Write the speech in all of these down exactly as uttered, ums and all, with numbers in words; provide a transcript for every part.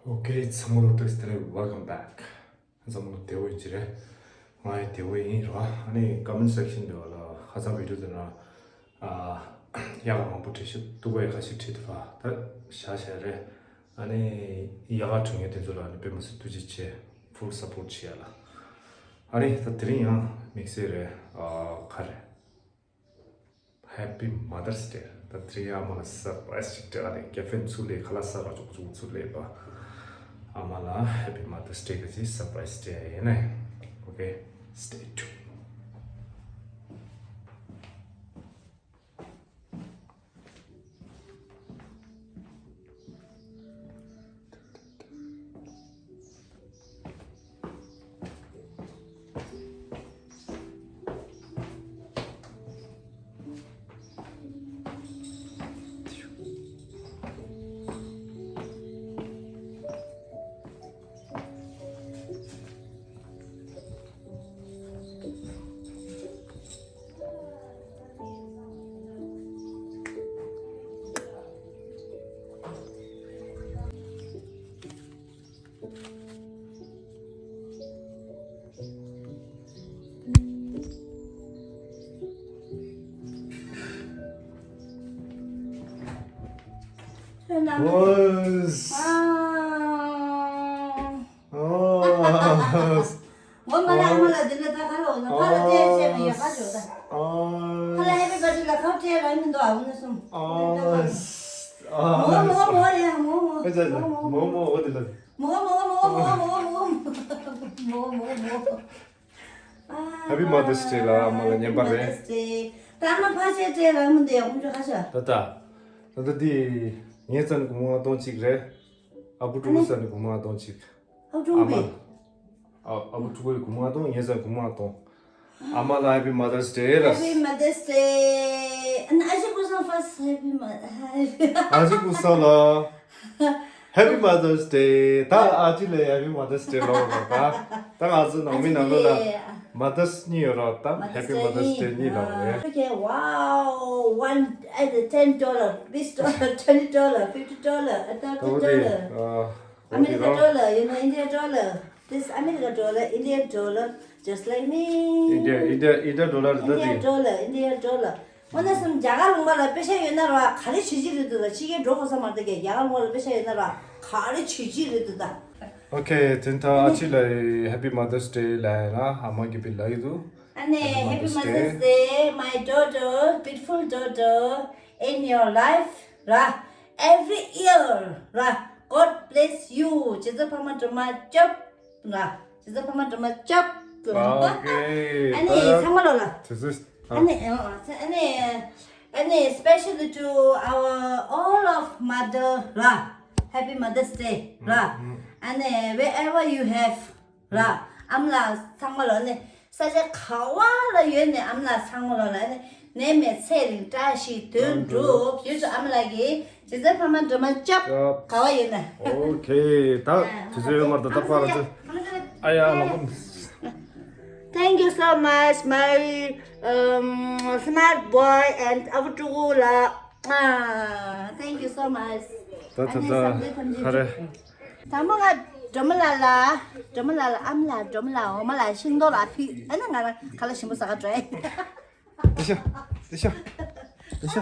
Okay, ཚང་མ་ལ་བཀྲ་ཤིས་བདེ་ལེགས། Welcome back. ཚང་མ་ལ་བདེ་པོ་ཡིན་གྱི་རེད། ང་ཡང་བདེ་པོ་ཡིན་རོ། ཨ་ནི་comment section དེ་བ་ལ་ཁ་སང་video དེ་ན་ཨ་ཡག་མང་པོ་བྲིས་ཤག་སྡུག་པ་ཡག་ཁ་ཤས་བྲིས་འདུག་ར། ད་བཞག་བཞག་རེད། ཨ་ནི་ཡག་ག་བྲིས་མཁན་དེ་ཚོ་ལ་ཨ་ནི་དཔེ་མི་སྲིད་ཐུགས་རྗེ་ཆེ། Full support བྱེད་ཡ་ལ། ཨ་ནི་ད་དེ་རིང་ཡང་དམིགས་བསལ་རེད། ཨ་ག་རེ། Happy Mother's Day. ད་དེ་རིང་ཨ་མ་ལ་surprise ཅིག་སྤྲད་ཨ་ནི་cafe ཚུར་སླེབས། ཁ་ལག་ཟ་ར་ཅོག་ཅོག་ཚུར་སླེབས་པ། ཨ་མ་ལ་Happy Mother's Day གི་ཅིག་surprise སྤྲད་ཡིན་ནས། Okay, stay tuned. ངོ་མ་ལ་ཨ་མ་ལ་འདི་ལ་ད་ཁ་ལོ་ན་ཁ་ལ་ཏྲེ་ཆེ་མི་ཡོད་ཁ་ཆོ་ད། ཁ་ལ་happy birthday ལ་ཁ་ཏྲེ་ལ་མི་འདུག་ཨ་ཁུ་ནི་སུམ། མོ་མོ་མོ་ཡ་མོ་མོ། ཨེ་ཙི་ཙི། མོ་མོ་འོ་དེ་ལ། མོ་མོ་མོ་མོ་མོ་མོ་མོ། Happy Mother's Day ལ་ཨ་མ་ལ་བརྙན་པར་རེད། Happy Mother's Day. ད་ཨ་མ་ཕ་ཆེ་ཏྲེ་ལ་མི་འདུག་ཡ་ཁུ་ཆོ་ཁ་ཆོ། ད་ད། ད་ད་འདི་ངའི་རྩ་ནས་སྒོར་མོ་ལྔ་སྟོང་གཅིག་རེད། ཨ་བུ་ཕྲུ་གུ་རྩ་ནས་སྒོར་མོ་ལྔ་སྟོང་གཅིག་ཨ་བུ་ཕྲུག་ཨ་མ་པས། ཨ་ཨ་བུ་ཕྲུ་གུ་ཡི་སྒོར་མོ་ལྔ་སྟོང་། ངའི་རྩ་ནས་སྒོར་མོ་ལྔ་སྟོང་། ཨ་མ་ལ་Happy Mother's Day ལ། Happy Mother's Day. And ཨ་ཅེ་ཀུ་སང་first Happy Mo- Happy ཨ་ཅེ་ཀུ་སང་ལ་Happy Mother's Day. ད་ཨ་ཅེ་ལ་Happy Mother's Day ལོ་ད། ད་ང་ཚོ་ནང་མི་ནང་ལོ་ལ་Mother's གཉིས་ཡོད་ར། ད་Happy Mother's Day གཉིས་ལ་རེད། Okay, wow, one, uh, ten dollar, this dollar, twenty dollar, fifty dollar, thirty dollar. America dollar, you know, India dollar. This America dollar, India dollar, just like me. India, India, India dollar is India nothing. Dollar, India dollar. ཨོ་ན་སམ་རྒྱ་གར་ལུང་པ་ལ་པེ་ཤ་ཡོད་ན་ར་ག་རེ་བྱེད་ཀྱི་རེད་འདུག་ད་ཕྱི་རྒྱལ་འགྲོ་དགོས་ས་མ་རེད་ཀྱི། རྒྱ་གར་ལུང་པ་ལ་པེ་ཤ་ཡོད་ན་ར་ག་རེ་བྱེད་ཀྱི་རེད་འདུག་ད། Okay, དེ་ད་ཨ་ཅེ་ལ་Happy Mother's Day ལ་ཡ་ན་ཨ་མ་གི་པི་ལ་ཡི་འདུག་ཨ་ནི། Happy Mother's Day, my daughter, beautiful daughter, in your life ར། Every year ར། God bless you. རྗེ་བཙུན་འཕགས་མ་སྒྲོལ་མ་སྐྱོབས་ར། རྗེ་བཙུན་འཕགས་མ་སྒྲོལ་མ་སྐྱོབས། Okay. ཨ་ནི་ཚང་མ་ལོ་ལ། དེ་ཚོ་ཨ་ནི་ཨ་ནི་ཨ་ནི། Specially to our all of mother ར། Happy Mother's Day ར། ཨ་ནི་wherever you have ར། ཨ་མ་ལགས་ཚང་མ་ལོ་ནི་ས་ཆ་ག་བ་ལ་ཡོད་ནི་ཨ་མ་ལགས་ཚང་མ་ལོ་ལ་ནི་ནད་མེད་ཚེ་རིང་བཀྲ་ཤིས་དོན་འགྲུབ། ཡོད་ཚོ་ཨ་མ་ལགས་ཀྱིས་རྗེ་བཙུན་འཕགས་མ་སྒྲོལ་མ་སྐྱབས། ག་བ་ཡོད་ན། Okay. ད་དུས་ཚོད་ཡོད་མ་རེད། ད་ད་པར་ཚེ། ཨ་ཡ་ལགས། Thank you so much, my, um, smart boy and ཨ་བུ་ཕྲུ་གུ་ལགས། ཨ། Thank you so much. ད་ད་ད་ག་རེ། དང་པོ་ང་སྒྲོལ་མ་ལགས་ལ། སྒྲོལ་མ་ལགས་ལ། ཨ་མ་ལགས། སྒྲོལ་མ་ལགས། འོ་མ་ལགས། ཤིང་ཏོག་ལགས་ཕུལ། ཨ་ནི་ང་རང་ཁ་ལག་ཞིམ་པོ་ཟ་ག་འགྲོ་ཡ། དེ་ཤོ། དེ་ཤོ། དེ་ཤོ།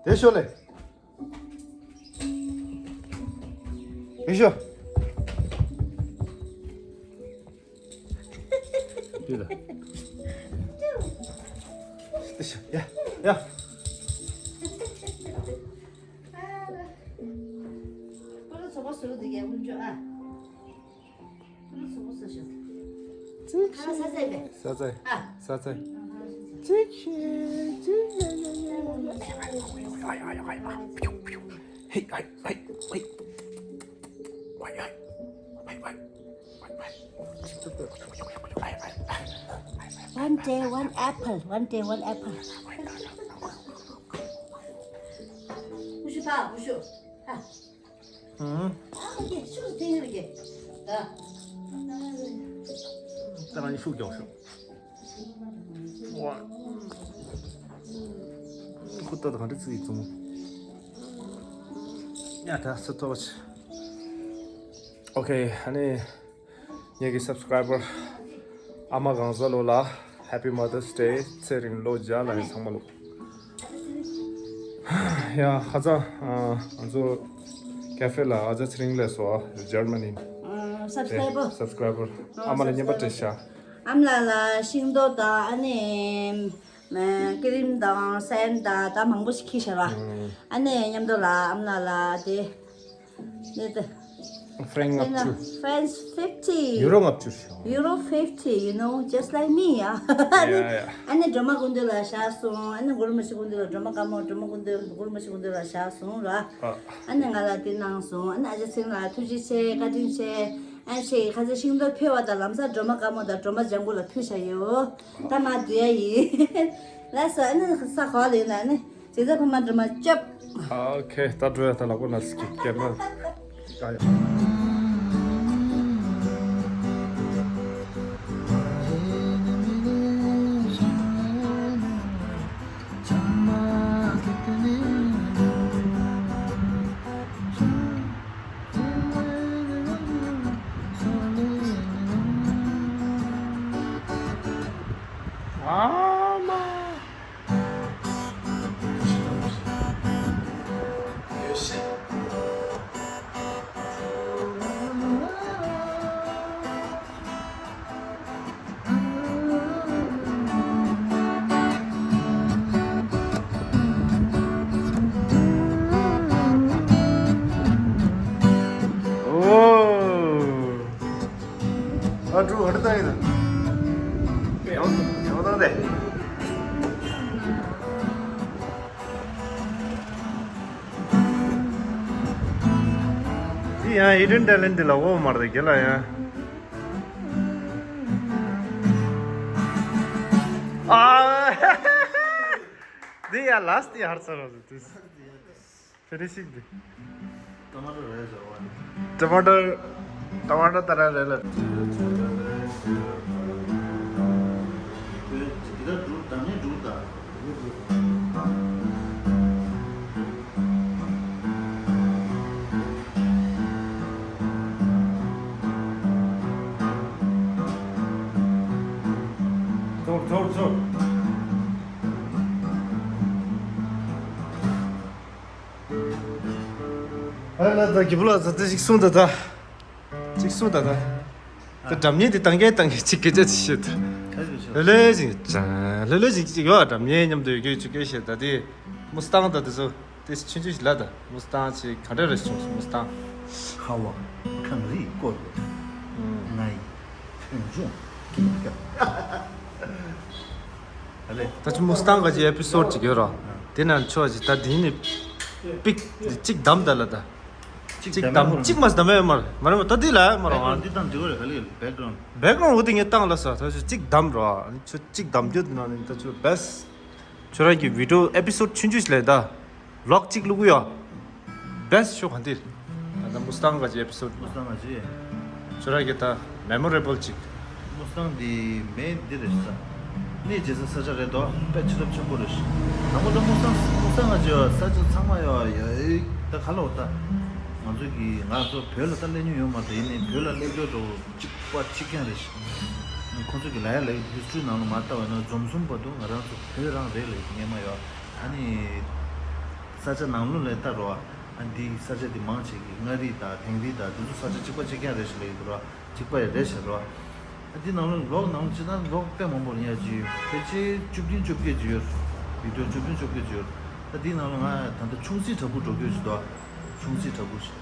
དེ་ཤོ་ལེ། དེ་ཤོ། དེ་ལ། དེ་ཤོ། ཡ། ཡ། པ་ལ་ཚོ་པ་སུ་དེ་གའི་ཀུན་སྤྱོད་ཨ། ཙིག་ཤེས། ས་ཚ་ས་ཚ། ཨ། ས་ཚ། ཙིག་ཤེས། ཙིག་ཧེ་ཧེ་ཧེ། One day, one apple. One day, one apple. ད་ང་ནི་ཤུགས་རྒྱག་ཤོག་ཝ། ཁུ་ཏོ་དང་འདྲི་ཚིག་ཙུམ། ཡ་ད་སུ་ཏོ་ཆ། Okay, ཨ་ནི་ངེད་ཀྱི་སབ་སི་ཀ་རའི་བར་ཨ་མ་གང་ཟག་ལོ་ལ་Happy Mother's Day ཚེ་རིང་ལོ་བརྒྱ་ལ་ཡིན་ཚང་མ་ལོ། ཡ་ཁ་ཚ་ང་ཚོ་ཀེ་ཧྥེ་ལ་ཨ་ཅག་ཚེ་རིང་ལས་སོ་ཇར་མ་ནི་སབ་སི་ཀ་རའི་བར་སབ་སི་ཀ་རའི་བར་ཨ་མ་ལ་བརྙན་པར་སྤྲད་ཤག་ཨ་མ་ལགས་ལ་ཤིང་ཏོག་དང་ཨ་ནི་ཀི་རིམ་དང་སེན་དང་ད་མང་པོ་ཞིག་ཁྱེར་ཤག་ར། ཨ་ནི་མཉམ་དུ་ལ་ཨ་མ་ལགས་ལ་དེ་ནི་དེ། Franc ལྔ་བཅུ། Franc fifty. Euro ལྔ་བཅུ་ཞིག Euro fifty, you know, just like me, yeah. Yeah, yeah. ཨ་ནི་སྒྲོལ་མ་ཀུན་འདུས་ལ་བཞག་སོང་། ཨ་ནི་གུ་རུ་མི་ཤི་ཀུན་འདུས་ལ་སྒྲོལ་མ་དཀར་མོ། སྒྲོལ་མ་ཀུན་འདུས་གུ་རུ་མི་ཤི་ཀུན་འདུས་ལ་བཞག་སོང་ར། ཨ་ནི་ང་ལ་དེ་གནང་སོང་། ཨ་ནི་ཨ་ཅག་ཚེ་རིང་ལ་ཐུགས་རྗེ་ཆེ་བཀའ་དྲིན་ཆེ། ཨ་ནི་ཁ་ཚ་ཤིང་ཏོག་ཕུལ་བ་དང་ལམ་སང་སྒྲོལ་མ་དཀར་མོ་དང་སྒྲོལ་མ་ལྗང་གུ་ལ་ཕུལ་བཞག་ཡོད། ད་མ་བསྡུ་ཡ་ཡིན། ལགས་སོ། ཨ་ནི་ས་ག་ལ་ཡིན་ན་ཨ་ནི། བྱས་ཙང་ཕ་མ་སྒྲོལ་མ་སྐྱབས། ཨ་ཨོ་ཁེ། ད་འགྲོ་ཡ། ད་ལག་པ་ན་སི་ཀི་སྐྱེལ་ན། ཨ་ཡ། ཨ་མ། ཨོ། ཨ་ཀྲུག་ཧ་ཏ་ཡིན་ན། ཡང་ཡང་ད་དེ། འདི་ཡང་hidden talent འདི་ལ་འོ་མར་དེ་གེ་ལ་ཡང་། ཨ། འདི་ཡང་last འདི་ཧར་ཚར་རོ་འདི། Finishing འདི། Tomato རེད་ཟེར་བ་ནི། Tomato, tomato ད་ར་རེད་ལ། འདི་ད་འགྲུབ་ད་མི་འགྲུབ་ད། ཚོར་ཚོར་ཚོར། ཨ་ལ་ད་གི་བུ་ལ་ད་ད་ཅིག་གསུངས་ད་ད། ཅིག་གསུངས་ད་ད། ད་སྒྲ་སྙན་དེ་བཏང་གེ་བཏང་གེ་ཅིག་སྐད་ཆ་ཅིག་བཤད་ད། ལྷོད་ལྷོད་ཅིག་ལྷོད་ལྷོད་ཅིག་ཅིག་ཡོད། སྒྲ་སྙན་མཉམ་དུ་ཡོད་གི་ཅིག་སྐད་བཤད་ད་དེ། མུ་སི་ཏང་ད་དེ་ཚོ་དེ་ཆུང་ཆུང་ཞིག་ལ་ད་མུ་སི་ཏང་ཅིག་ག་འདྲ་རེད་བྱུང་མུ་སི་ཏང་། ཁ་བ་གངས་རིའི་སྐོར་ལ། ང་ཡི་བོད་ལྗོངས་སྐྱིད་སྐབས། ཨ་ལེ། ད་ཅི་མུ་སི་ཏང་ག་ཅི་ཨེ་པི་སོ་ཌི་ཅིག་ཡོད་ར། དེ་ན་ཆོག་ཅིག་ད་དེ་ནི་པིག་གཅིག་བདམས་ད་ལ་ད། གཅིག་བདམས་གཅིག་མ་བདམས་ཡོད་མ་རེད་མ་རེད་མ་ད་དེ་ལ་མ་རེད། འདི་དང་འདི་གོ་རེད་ག་ལེ་ག་ལེ་བེག་གྷ་རའུན་ཌི། བེག་གྷ་རའུན་ཌི་འོ་དེ་ངས་བཏང་ལ་ས་ད་ཅི་གཅིག་བདམས་ར། ཁྱོད་གཅིག་བདམས་རྒྱུ་དེ་ན་ནི་ད་ཅི་བེ་སི་ཊི། ཁྱོད་རང་གི་བི་ཌི་ཡོ་ཨེ་པི་སོ་ཌི་ཆུང་ཆུང་ཞིག་ལས་ད། བི་ལོག་གཅིག་བླུག་གི་ཡོད། བེ་སི་ཊི་ཤོ་ག་འདིར། ད་མུ་སི་ཏང་ག་ཅི་ཨེ་པི་སོ་ཌི། མུ་སི་ཏང་ག་ཅི། ཁྱོད་རང་གི་ད་མེ་མོ་རེ་བལ་ཅིག་མུ་སི་ཏང་འདི་མེ་འདི་རེད་ས། གནས་རྗེས་ས་ས་ཆ་རེད་དོ། དཔེ་ཆེ་རབས་ཆེན་པོ་རེད། དང་པོ་ད་མུ་སི་ཏང་མུ་སི་ཏང་ག་ཅི་ཡོད་ས་ཆ་ཚང་མ་ཡོད་ཡོད་ད་ག་ལ་འོ་ད། ང་ཚོ་གི་ང་ཚོ་བོད་ལ་ད་སླེབས་མྱོང་ཡོད་མ་རེད། ཡིན་ནའི་བོད་ལ་སླེབས་དུས་འགྲོ་གཅིག་པ་གཅིག་རྐྱང་རེད། ཁོང་ཚོ་གི་ལ་ཡ་ལ་ཡ་ཧི་སི་ཊོ་རི་ནང་ལ་མ་ལྟ་བ་ན་འཛོམས་ཟོམ་བར་དུ་ང་རང་ཚོ་བོད་རང་རེད་ལ་ཡ་ངེས་མ་ཡོད། ཨ་ནི་ས་ཆ་ནང་ལོགས་ལ་ལྟ་རོགས། ཨ་འདི་ས་ཆ་འདི་མང་ཆེ་གི་མངའ་རིས་དང་དིང་རི་དང་འདི་ཚོ་ས་ཆ་གཅིག་པ་གཅིག་རྐྱང་རེད་ཤག་ལ་ཡ་འདུག་རོགས། གཅིག་པ་ཡ་རེད་ཤག་རོགས། ཨ་འདི་ནང་ལོགས་ལོགས་ནང་ལོགས་ཅི་ད་ལོགས་དཔེ་མང་པོ་ཡ་ཅི་ཡོད། ཕལ་ཆེར་བཅུ་བདུན་བཅོ་བརྒྱད་ཅིག་ཡོད། བི་ཌི་ཡོ་བཅུ་བདུན་བཅོ་བརྒྱད་ཅིག་ཡོད། ད་འདི་ནང་ལོགས་ང་ད་ལྟ་ཆུང་སྲིད་བྲག་ཕུག་འགྲོ་རྒྱུ་ཅིག་འདུག་ཆུང་སྲིད་བྲག་ཕུག་ཅིག་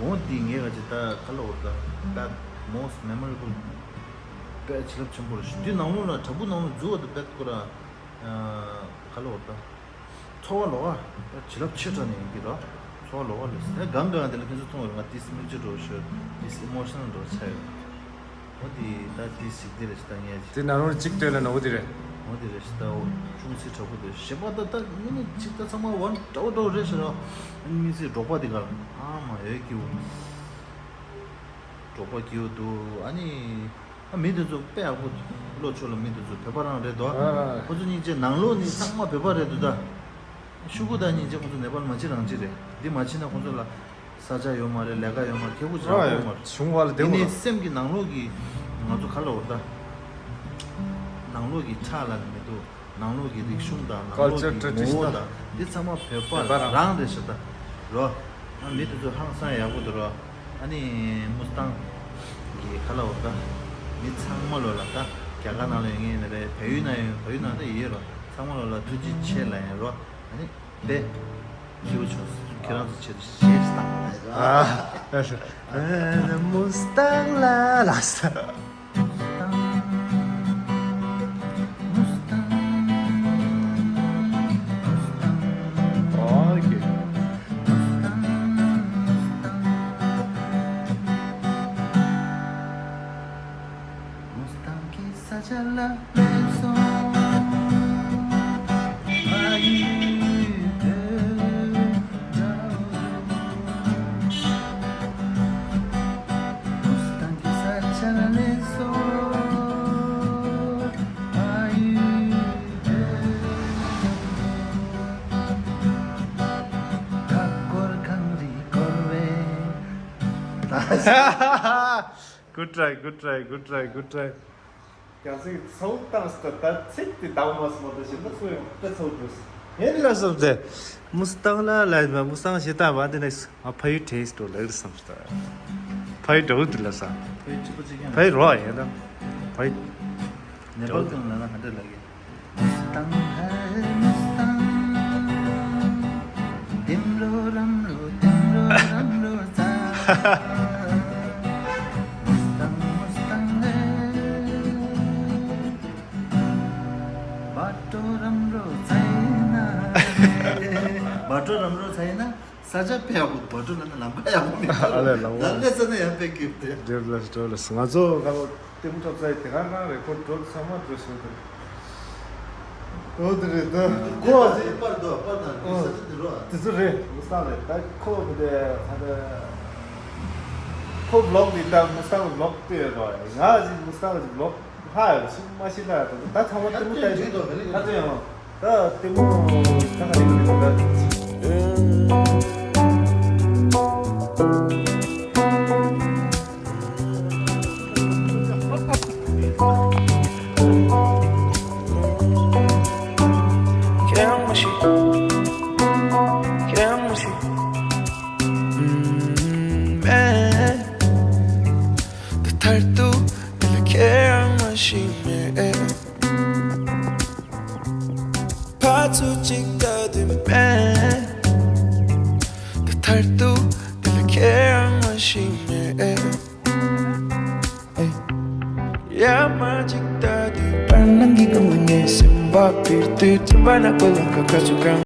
འོ་འདི་ངས་ག་ཅི་ད་ག་ལ་འོར་ད་ད་most memorable དཔེ་བྱིན་རླབས་ཆེན་པོ་རེད་ཤག་འདི་ནང་ལོགས་ལ་བྲག་ཕུག་ནང་ལོགས་འཛུལ་བ་དང་རྦད་ཁོ་ར་ག་ལ་འོར་ད་ཚོར་བ་ལོག་ཨ་དཔེ་བྱིན་རླབས་ཆེ་དྲགས་ནས་ཡིན་གྱི་ར། ཚོར་བ་ལོག་ཨ་ལས་ད་གང་གང་དེ་ལ་ཁྱེད་ཚོ་མཐོང་བ་རེད། ང་ཏིས་མིག་ཆུ་འགྲོ་ཤོར་ཏིས་ཨི་མོ་ཤི་ནལ་འགྲོ་ཆགས་ཡོད། འོ་དེ་ད་དེ་ཞིག་དེ་རེད་ཤག་ད་ངས་ཅིག་དེ་ནང་ལོགས་གཅིག་སྟོན་ལ་ན་འོ་དེ་རེད། འོ་དེ་རེད་ཤག་ད་འོ་ཆུང་སྲིད་བྲག་ཕུག་དེ་གཞན་པ་ད་ད་མི་ནི་གཅིག་ད་ཚང་མ་ཝན་འདྲ་བོ་འདྲ་བོ་རེད་ཤག་ར། ཨ་ནི་མི་ཚེ་འབྲོག་པ་དེ་གར་ཨ་མ་ཡོད་ཀྱི་འོ། འབྲོག་པ་སྐྱིད་པོ་འདུག་ཨ་ནི་ཨ་མི་དེ་ཚོ་དཔེ་ཡག་པོ་བློ་ཆོས་ལ་མི་དེ་ཚོ་བོད་པ་རང་རེད་དོ། ཁོ་ཚོ་སྙིང་རྗེ་ནང་ལོགས་ནི་ཚང་མ་བོད་པ་རེད་འདུག་ད། ཤུ་གུ་དང་སྙིང་རྗེ་ཁོ་ཚོ་ནེ་པཱལ་མ་ཕྱིན་རང་ཕྱིན་རེད། འདི་མ་ཕྱིན་ན་ཁོ་ཚོ་ལ་ ས་ཆ་ཡོད་མ་རེད། ལས་ཀ་ཡོད་མ་རེད། ཁེ་པོ་ཅིག་ཡོད་མ་རེད། བྱུང་བ་ལ་བདེ་པོ་ཡིན་ནའི་རེད། སེམས་ཀྱི་ནང་ལོགས་ཀྱི་ང་ཚོ་ག་ལ་འོ་ད། ནང་ལོགས་ཀྱི་ཁྲག་ལ་ནི་མི་འདུག་ནང་ལོགས་ཀྱི་རིག་གཞུང་དང་ནང་ལོགས་ཀྱི་ངོ་བོ་དང་འདི་ཚང་མ་བོད་པ་རང་རེད་ཤག་ད་རོ། ཨ་མི་དེ་ཚོ་ཧང་སང་ཡག་པོ་འདུག་རོ། ཨ་ནི་མུ་སི་ཐང་གི་ག་ལ་འོ་ད། མི་ཚང་མ་ལོ་ལ་ད་རྒྱ་གར་ནང་ལ་ཡོད་ངེས་ནི་རེད། བལ་ཡུལ་ནང་ཡོད། བལ་ཡུལ་ནང་ད་ཡོད་རོ། ཚང་མ་ལོ་ལ་ཐུགས་རྗེ་ཆེ་ལ་ཡིན་རོ། ཨ་ནི། དེ། ཁྱེད་ཚོ་ཁྱེད་རང་ཚོ་ཆེད་དུ་གཞས་བཏང་བ་རེད། ཨ། མུ་སི་ཐང་ལ་ལ་ས། ཨོ་ཁེ། མུ་སི་ཐང་གི་ས་ཆ་ལ་སླེབས་སོང་། ཕ་ཡུལ་དུ་འགྲོ། མུ་སི་ཐང་གི་ས་ཆ་ལ་སླེབས་སོང་། ཕ་ཡུལ་དུ་འགྲོ། ཁ་སྐོར་གངས་རི་བསྐོར་བའི། Good try, good try, good try, good try. རྒྱལ་སྲས་ཚོགས་བཏང་སྟེ་ད་ཚིག་དེ་བདག་མ་སོང་བ་དང་ཞིབ་ཏུ་གསུངས་ཡོང་དེ་ཚོགས་འདུག་ཡིན་ལ་སོང་ཚེ། མུ་སི་ཐང་ལ་ལ་ཡིན་པ་མུ་སི་ཐང་ཞེ་ད་བ་དེ་ནས་ཨ་ཕ་ཡུལ་ཊེ་སི་ཊི་འདྲ་བོ་ལ་ཡོད་བསམ་སྟེ། ཕ་ཡུལ་འདྲ་བོ་འདུག་ལ་ས། ཕ་ཡུལ་གཅིག་པ་གཅིག་རྐྱང་། ཕ་ཡུལ་རོ་ཡིན་ད། ཕ་ཡུལ། ནེ་པཱལ་གང་ལ་ན་ཧ་འདྲ་ལ་གི། བ་ཏྲོ་རམ་རོ་ཚ་ཡིན་ན། བ་ཏྲོ་རམ་རོ་ཚ་ཡིན་ན། ས་ཆ་ཕལ་ཡག་པོ་འདུག་བ་ཏྲོ་ལ་ན་ལམ་ཁ་ཡག་པོ་མི་འདུག་ཨ་ལས་ལམ་ཁ། ལ་ལས་ས་ན་ཡང་ཕལ་གྱི་འདུག་འགྲེབ་ལ་སྤྲོ་ལ་ང་ཚོ་ག་ལོ་ལྟད་མོ་འཁྲབ་ས་ཡི་དེ་ག་རང་རེ་ཁོ་འགྲོ་ཚང་མ་འགྲོ་ཤོར་འདུག་འོ་དེ་རེད་ད། ཁོ་ཨ་ཟི་པར་དོ་པར་དང་ཨོ། ས་ཆ་དེ་རོ། དེ་ཚོ་རེད། མུ་སི་ཐང་རེད་ད། ཁོ་གི་དེ་ད་ཁོ་བི་ལོག་འདི་ད་མུ་སི་ཐང་གི་བི་ལོག་དེ་རོ། ང་ཨ་ཟི་མུ་སི་ཐང་གི་བི་ལོག་ཧ་ཤི་མ་ཤི་ལ་ད་ད་ཚང་མ་ལྟད་མོ་ལྟ་ཡི་ད་ད་ཡང་ད་ལྟད་མོ་ད་ག་རེ་ག་རེ་ད། ཁྱེད་རང་མ་ཤི། ཁྱེད་རང་མ་ཤི། ཨུམ། མེད། ད་མཐར་ཐུག་འདི་ལ་ཁྱེད་རང་མ་ཤི་མེད། ཕར་ཚུར་གཅིག་ལྟ་དུས་མེད། ད་མཐར་ཐུག་འདི་ལ་ཁྱེད་རང་མ་ཤི་མེད། ཡ་མ་གཅིག་ལྟ་དུས་བར་སྣང་གི་སྒང་ལ་ངའི་སེམས་པ་འཕུར་དུས་དྲན་པ་ནག་པོ་ལམ་ཁ་ཁ་ཚུར་གང་།